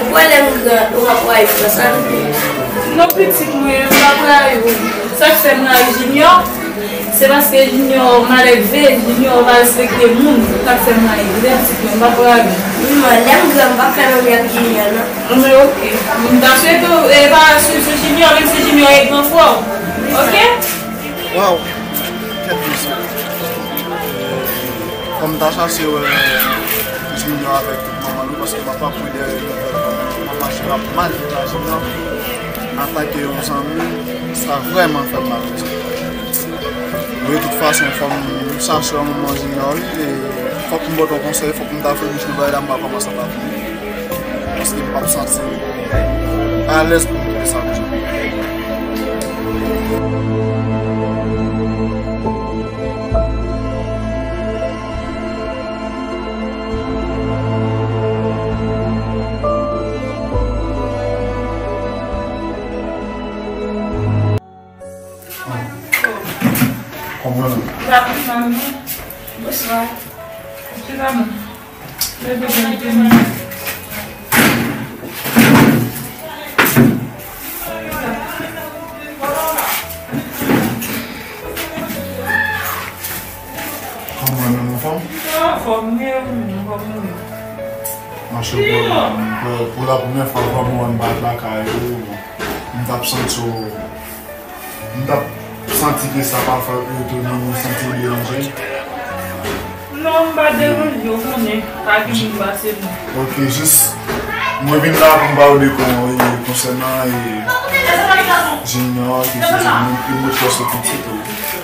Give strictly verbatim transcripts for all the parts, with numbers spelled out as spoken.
Ou kwè lè m gran, ou p ap rayi m konsa? Non, pitit mwen, m p ap rayi w. Sa k fè m rayi Junior, se paske Junior malelve, Junior pa respekte moun. Sa k fè m rayi w. Lè pitit mwen, m p ap rayi w. Manman, lè m gran, m p ap fè manmi ak Junior, non. Men oke. M ta swete w, e, pa swiv sou Junior, menm si Junior e gran frè w. Oke? Waw, kèt mesye. Fò m ta chache wè Junior avèk tout manman li, paske m ap ap pran dèyè nouvèl manman Junior ap mal viv la Junior. Atake yon zanmi, sa vrèman fè m mal. De tout fason, fò m chache yon manman Junior, wi, e fòk m pote yon konsèy, fòk m ta fè bouch nou bagay la, m pa kòmanse ap ap ri. Paske m p ap santi m alèz pou m di sa deja. Kòman? Rapidman, wi. Bonswa. Ki la, non? Leve byen, byen. Kòman, nou anfòm? Anfòm, wi, anfòm, wi. Mache pou, pou, pou la premyè fwa, vrèman, mwen bat lakay ou. M t ap santi w M t ap santi ke sa pafwa ou retounen, mwen santi m deranje. Non, m pa deranje, ou konnen, pa gen moun pase m. Ok, jis, mwen vin la pou m ba ou de kon, e, konsènan, e, Junior, ki se moun ki mwen fè sou pitit ou.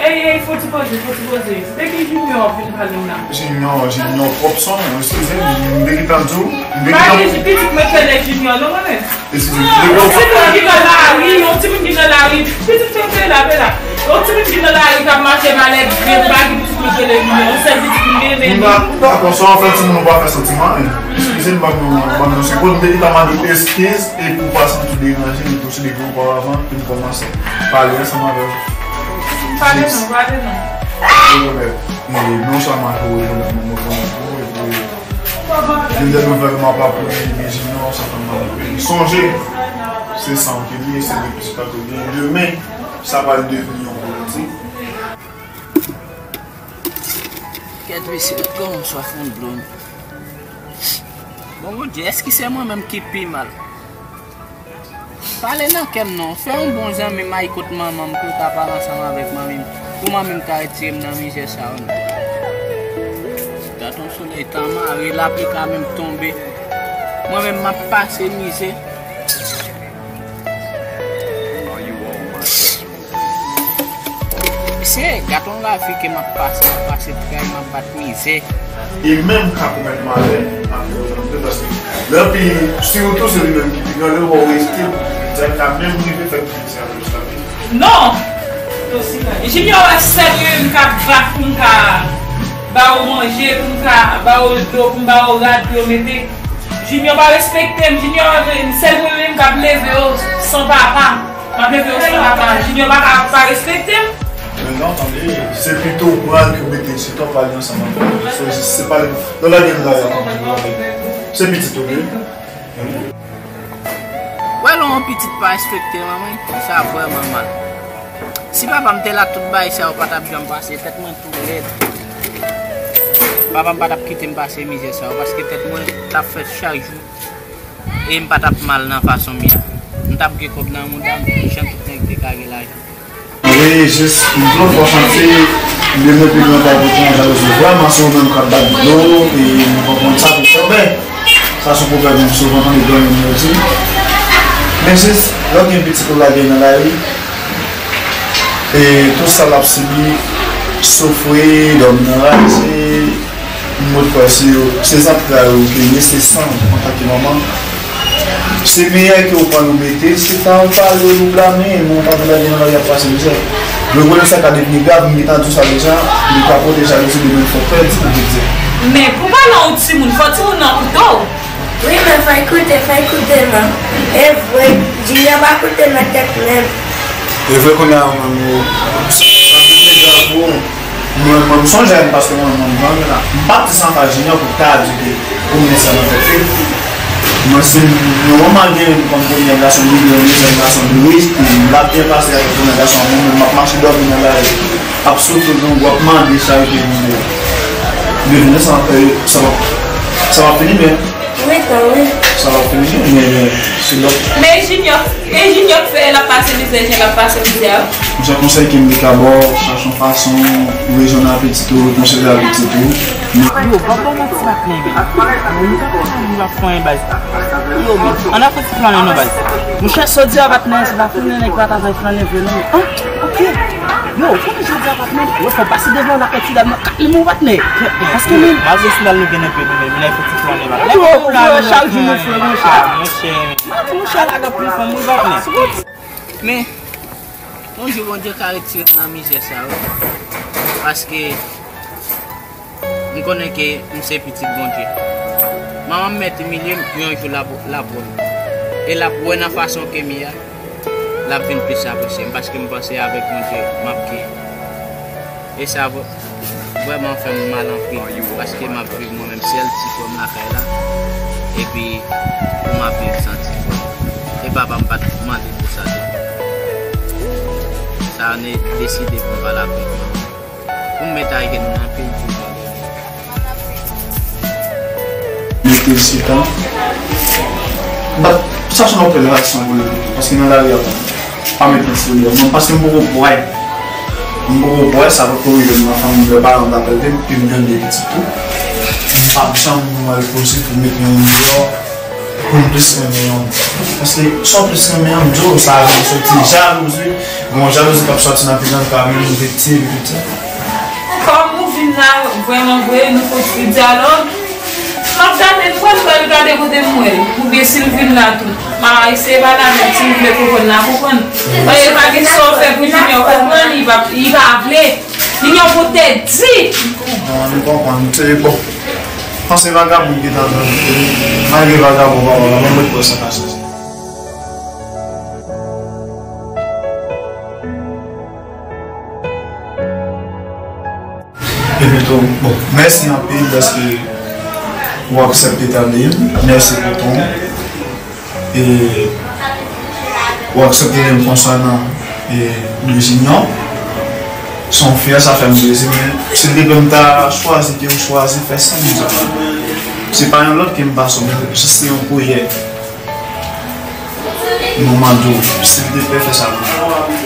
Ey, ey, fò ti poze, fò ti poze. De ki Junior w ap vin pale m la? Junior, Junior, pwòp son, eskize m, m te gentan di w, m te gentan. Pa di pitit mwen k rele Junior, non, mwen menm. Yon timoun ki nan lari, yon timoun ki nan lari. Pitit mwen te la, pe la. Yon timoun ki nan lari k ap mache malelve, m pa gen pitit mwen rele Junior. Yon sèl pitit mwen gen, men. Dakò, sa w fè timoun ou pa fè santiman, men. Eskize m, ban m yon, ban m yon segonn, m te gentan mande w eskiz, epi w pa santi w deranje, m te sou de gwo pa avan, pou m kòmanse pale ansanm avè w. Pale non, pale non. Rekonèt, e, non sèlman ke w rekonèt mwen, mwen rekonèt ou, epi Gen de nouvèl m ap aprann, men Junior, sa fè m mal anpil. Sonje, se sa w te ye, se de pitit la ke w gen demen, sa pral devni yon politik. Kèt mesye, kòman m swaf yon dlo. Bon, Bondye, èske se mwen menm ki pi mal? Pale nan kè m non. Fè yon bon zanmi m al kot manman m pou l ka pale ansanm avèk manmi m. Pou manmi m ka retire m nan mizè sa yo non. Gad yon solèy tan mare, lapli ka menm tonbe. Mwen menm m ap pase mizè. Se gad yon lavi ke m ap pase, m ap pase tray, m ap bat mizè. E menm ka komèt malè, apre yo janm vle, paske lè pi, si ou tou se li menm ki pi gran, lè ou wè w rete, sa ka menm rive fè plis sa plis la. Non! Junior wè sèl yo menm k ap bat pou m ka ba yo manje, pou m ka ba yo dlo, pou m ba yo rad pou yo mete. Junior pa respekte m, Junior sèl yo menm k ap leve yo san papa. M ap leve yo san papa. Junior pa ka pa respekte m. Men non, tande, se pito pral ke w mete, se to pral ansanm avè l. So, se, se pa lè, lè w lage m la, y ap antre. Se pitit ou, wi. Wè lè yon pitit pa respekte manman, sa vrèman mal. Si papa m te la, tout bagay sa yo pa t ap janm pase, tèt mwen tou rèd. Papa m pa t ap kite m pase mizè sa yo, paske tèt mwen t ap fèt chak jou. E m pa t ap mal nan fason m ye a. M t ap gen kòb nan mouda m, jan tout nèg te ka gen lajan. Wi, jis, m vle fè w santi, m bezwen pi lwen pa pote yon jalouzi. Vrèman, se ou menm k ap bat dlo, e m konprann sa, pou sèten. Sa se yon pwoblèm m souvan tande granmoun yo di. Men jis, lè w gen pitit ou lage nan lari, e tout sa l ap sibi, soufri, dòmi anraje, M mèt kwè se yo, se zantray ou ke ye, se san ou antanke manman. Se piyay ke ou pran ou mete, se pa ou pale ou blame, men ou pa vle gade nan lari ap pase mizè. Lè pwoblèm sa ka devni grav, m gentan di w sa deja, li ka pote jalouzi, li menm fè w pèdi pou piti. Men pou pale yon timoun, fò timoun nan koute w. Wi, men fò l koute, fò l koute non. E vre, Junior pa koute nan tèt menm. E vre kounye a ou menm ou, sa vin pi grav pou ou. Mwen, mwen, m sonje a, paske mwen, mwen, mwen, mwen, m pa t sanfaj Junior pou ta di ke ou met sa nan tèt li. Mwen, si yon manman gen pou m premye gason, li gen yon dezyèm gason, li, l ap byen pase avèk premye gason an, mwen menm, m ap mache dòmi nan lari, ap soufri grangou, ap mande charite pou mwen. Devine sa, sa va, sa va fini byen. Wi, tan, wi. Sa va fini byen, men se lòt. Men Junior, e Junior k fè l ap pase mizè, jan l ap pase mizè a. Mwen se konsèy ke m te ka ba w, chache yon fason, rezonnen ak pitit ou, rekonsilye ak pitit ou. Yo, pa ba w manti, patnè, men. Yo, nou ka fè moun ap fè anyen, baz. Yo, men, ann al fè ti flannen non, baz. Monchè, sa w di a, patnè, se pa flannen nèg pa ta fè flannen vre non. Ah, ok. Yo, konnen jodi a, patnè, yo fè pase devan la fè ti dam nan kat li, mon patnè. Paske men. Malgre sandal nou gen nan pye nou, men, men fè ti flannen, patnè. Yo, chak jou nou fè, monchè. Ah, monchè, men. Monchè, la gen pli fanm, wi, patnè. Men, yon jou Bondye ka retire m nan mizè sa yo. Paske m konnen ke m se pitit Bondye. Manman m mèt imilye m, yon jou l ap, l ap wè m. E l ap wè nan fason ke m ye a, l ap vin plis apresye m, paske m panse avèk Bondye, m ap gen. E sa vre-, vrèman fè m mal anpil, paske m ap viv mwen menm sèl, ti frè m lakay la, epi pou m ap viv san ti frè m. E papa m pa t mande pou sa tou. Sa ne deside pou m pale avèk mwen. Pou m mete a jenou nan pye m pou m pale. Mete l sou tan. Bat, sa se yon opération pou li, paske nan lari a, pa met mwen serye. Mwen, paske m poko pwè. M poko pwè, sa poko rive m nan fanmi, lè paran m t ap ède m, ke m gen de pitit tou. M p ap janm wè l posib pou m met yon moun deyò, pou m plis renmen yon moun. Paske, sa w plis renmen yon moun, m di w, sa vin soti jalouzi, gen yon jalouzi k ap soti nan pitit lan, k ap vin enfekte epi tout sa. Kòm ou vin la, vrèman vre, nou fouti dyalòg. M ap gade, m pral pral gade kote m wè l. Oubyen si l vin la tou. M a eseye pale avè l, si l vle konprann, l a konprann. Paske pa gen sa w fè pou Junior konprann, li pa, li pa vle. Li gen yon pou tèt di. Non, li konprann. Se bon. Panse vagabon ki gentan nan. Malgre vagabon, pa wè, mwen mwen pran sa ka chanje. Epi tou, bon, mèsi anpil dèske ou aksepte tande m. Mèsi pou ton. E ou aksepte tande m konsènan, e, Junior. Se yon fyè, sa fè m plezi, men si te pou m ta chwazi, ke m chwazi fè san mizè. Se pa yon lòt ke m pase, men se yon kouyè. Mwen mande w, silvouplè, fè sa pou mwen.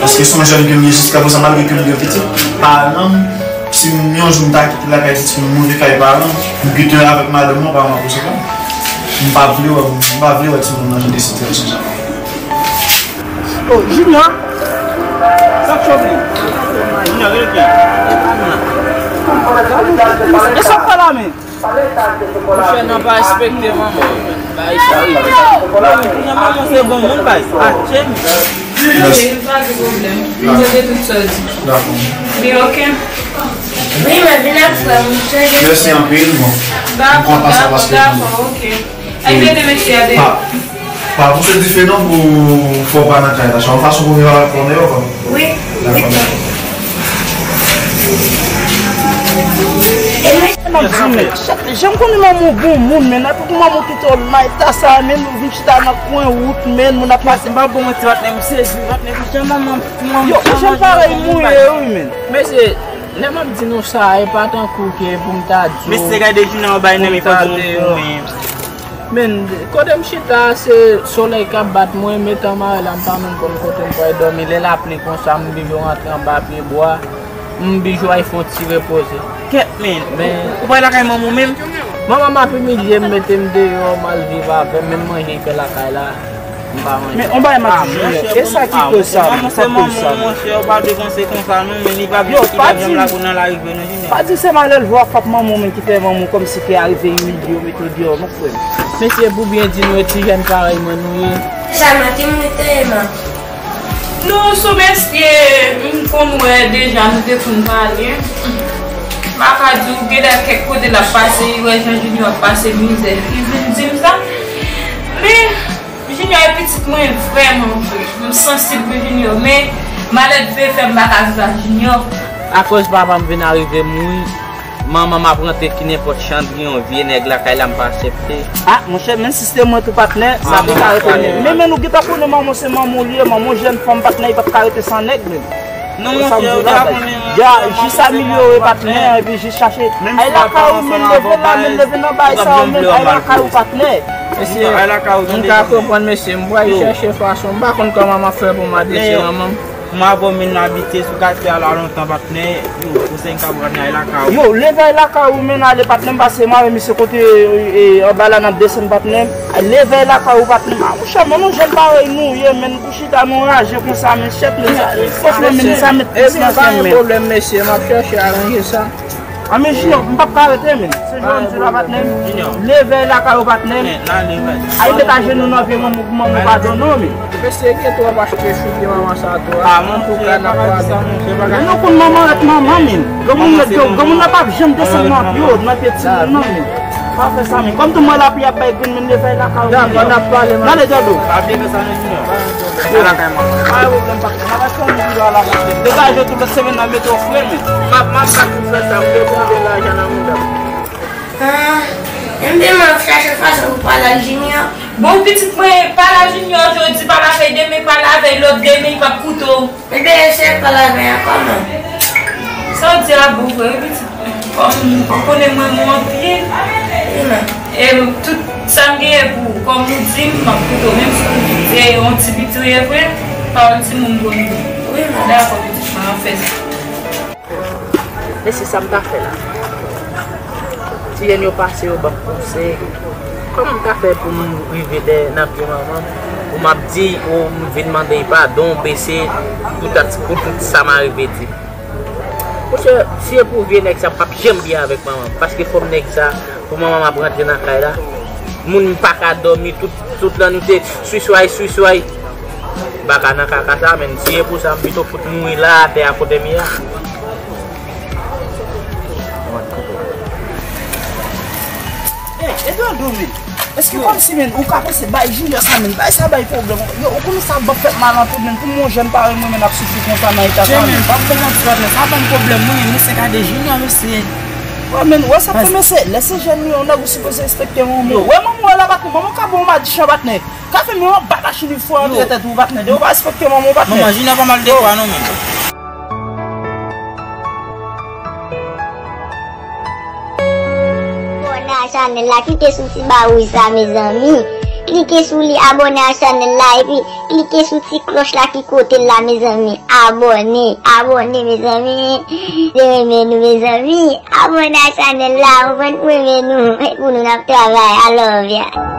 Paske se yon jèn ke m ye jiskaprezan, malgre ke m gen pitit. Paran m, si m, yon jou m ta kite lakay pitit m, m rive kay paran m, m kite l avèk madanm mwen, paran m ap resevwa m. M pa vle wè, m pa vle wè timoun nan jan de sitiyasyon sa. Oh, Junior! Sa k chòf li? Junior, rete. E sa k fè la, men? Monchè, nan pa respekte manman, men. Bay sa. Junior, manman se bon moun, bay. Atche, men. Mèsi. Pa gen pwoblèm. M tande tout sa w di. Dakò. Li oke? Wi, men vin ak frè m. Mèsi anpil, bon. Dakò, dakò, dakò, oke. Ay, mete mesye a deyò. Pa, pa pouse dife non pou fè w pa nan kay la. Se yon fason pou viv avèk fanmi yo, kwa. Wi, wi. Dakò. E men, m ap di w, men, chak jan m konnen manman w bon moun, men, nan pou manman w kite w nan eta sa, men, nou vin chita nan kwen wout, men, moun ap pase. M pa bon manti, patnè, m sezi, patnè, jan manman, manman, yo, jan parèy mwen ye, wi, men. Mesye, lè m ap di nou sa, e pa tankou ke pou m ta di w, mesye, gade Junior bay nan men pou m, men. Men, kote m chita, se solèy k ap bat mwen, men tan mare la, m pa menm konn kote m pral dòmi. Lè lapli konsa, m oblije rantre anba pye bwa, m oblije al fè yon ti repoze. Kèt, men, men ou pral lakay manman w menm? Manman m ap imilye m, mete m deyò, m al viv avè m, menm manje l fè lakay la, m pa manje. Men, on bagay m ap di Junior, e sa ki koz sa, men, sa k koz sa, men. Monchè, ou pa dwe panse konsa, non, men li pa byen, li pa byen lage w nan lari vre, non. Pa di se malè l vwa frap manman w, men ki fè manman w kòmsi fè arive imilye w, mete w deyò, non, frè m. Mesye, pou byen di nou, e ti jèn parèy mwen nou ye. Se sa, nan ki moute, man? Nou sou mesye, m konn wè deja, nou te konn pale. M pa ka di w, gen dat kèk kote l ap pase, li wè jan Junior ap pase mizè. Li vin di m sa. Men, Junior e pitit mwen vrèman vre. M sansib pou Junior, men malèt vle fè m pa ka viv ak Junior. Akoz papa m vin arive mouri, Manman m ap rantre ki nenpòt chandri yon vye nèg lakay la, m pa aksepte. Ah, monchè, men sistèm mwen tou patnè, sa te ka rete men. Men, men nou gentan konnen manman se manman w li ye, manman w jèn fanm patnè, li p ap ka rete san nèg menm. Non, monchè, ou ta konnen. Ya, jis amelyore patnè, epi jis chache. Ay lakay ou, men leve la, men leve nan bay sa yo, men ay lakay ou patnè. Mesye, m ka konprann mesye, m pral chèche fason, m pa konn kòman m ap fè pou m adrese manman m. M avè w menm n abite sou katye a la lontan patnè, yo, konsèy m ka ba w patnè, ay lakay ou. Yo, leve ay lakay ou, men ale patnè m, pase m avè misye kote, e, anba la n ap desann patnè m. Leve ay lakay ou patnè m. Ah, monchè, manman jèn parèy nou ye, men pou chita nou raje konsa, men chèf, men sa, men sa met plis nan kè m, men. Pwoblèm, mesye, m ap chèche aranje sa. Ah, men Junior, m p ap ka rete, men. Se jodi la, patnè m. Leve lakay ou, patnè m. Ay, met ajenou nan pye manman pou manman padone w, men. Mesye, gen twòp achte sou pye manman sa tou. Ah, monchè, pa di sa, monchè, bagay. Men nou konn manman rete manman, men. Granmoun rete granmoun, granmoun nan p ap janm desann nan pye w, nan pye timoun nan, men. Pa fè sa, men. Kòm tou mwen lapli ap bay grenn, men leve lakay ou, men. Dakò, n ap pale, men. Gade, Djado. Pa vle fè sa, non, Junior. Al lakay manman. Pa gen pwoblèm, patnè. N ap achte yon bouda la, patnè. Degaje w, tout lòt semèn n ap mete w fre, men. M ap, m ap pa tou fè sa, m te pran de lajan nan mouda m. Ah, m te mwen ap chache fason pou pale ak Junior. Bon, pitit mwen, pale ak Junior jodi, pale avè l demen, pale avè l lòt demen, li p ap koute w. Ebyen, se pale avè l ankò, non. Sa w di a bon vre, wi, pitit mwen. Kòm ou konnen mwen, mwen anpil. Wi, non. E tout sa m genyen pou ou, kòm ou di m, m ap koute w. Menm si w di se yon ti piti w ye vre, pa yon timoun konn ou. Wi, non. Dakò, pitit mwen, an fè sa. Men se sa m ta fè la. Ti jèn yo pase, yo ban m konsèy. Kòman m ta fè pou m rive dèyè nan pye manman m, pou m ap di, ou m vin mande l padon, bese, pou tout, pou tout sa m arive di. Monchè, si e pou vye nèg sa, m p ap janm byen avèk manman m. Paske fò m nèg sa, pou manman m ap rantre nan kay la. Moun m pa ka dòmi tout, tout lannwit, se swisway, swisway. M pa ka nan kaka sa, men si e pou sa, m pito fout mouri la, atè a kote m ye a. Ey, Eduardo, men. Èske kòmsi, men, ou ka panse bay Junior sa, men, bay sa bay pwoblèm. Yo, ou konnen sa ban fèt mal anpil, men, pou yon jèn parèy mwen, men, ap soufri konsa nan eta sa, men. Che, men, pa pou manti, patnè, sa ban m pwoblèm, mwen, men, se gade Junior, mesye. Wè, men, wè sa k fè, men, se, lè se jèn, yon nèg ou sipoze respekte manman. Wè, manman, wè la, patnè, manman ka bon madichon, patnè. Ka fè men yon bat a chili fò antre tèt ou patnè. Depi w pa respekte manman w patnè. Manman, Junior pa mal de kwa non, men. Abòne a chanèl la, klike sou ti ba wouj sa, mezanmi. Klike sou li, abòne a chanèl la, epi klike sou ti klòch la ki kote l la, mezanmi. Abòne, abòne, mezanmi. Se renmen nou, mezanmi. Abòne a chanèl la, ou konprann, pou renmen nou. E pou nou, n ap travay. I love ya.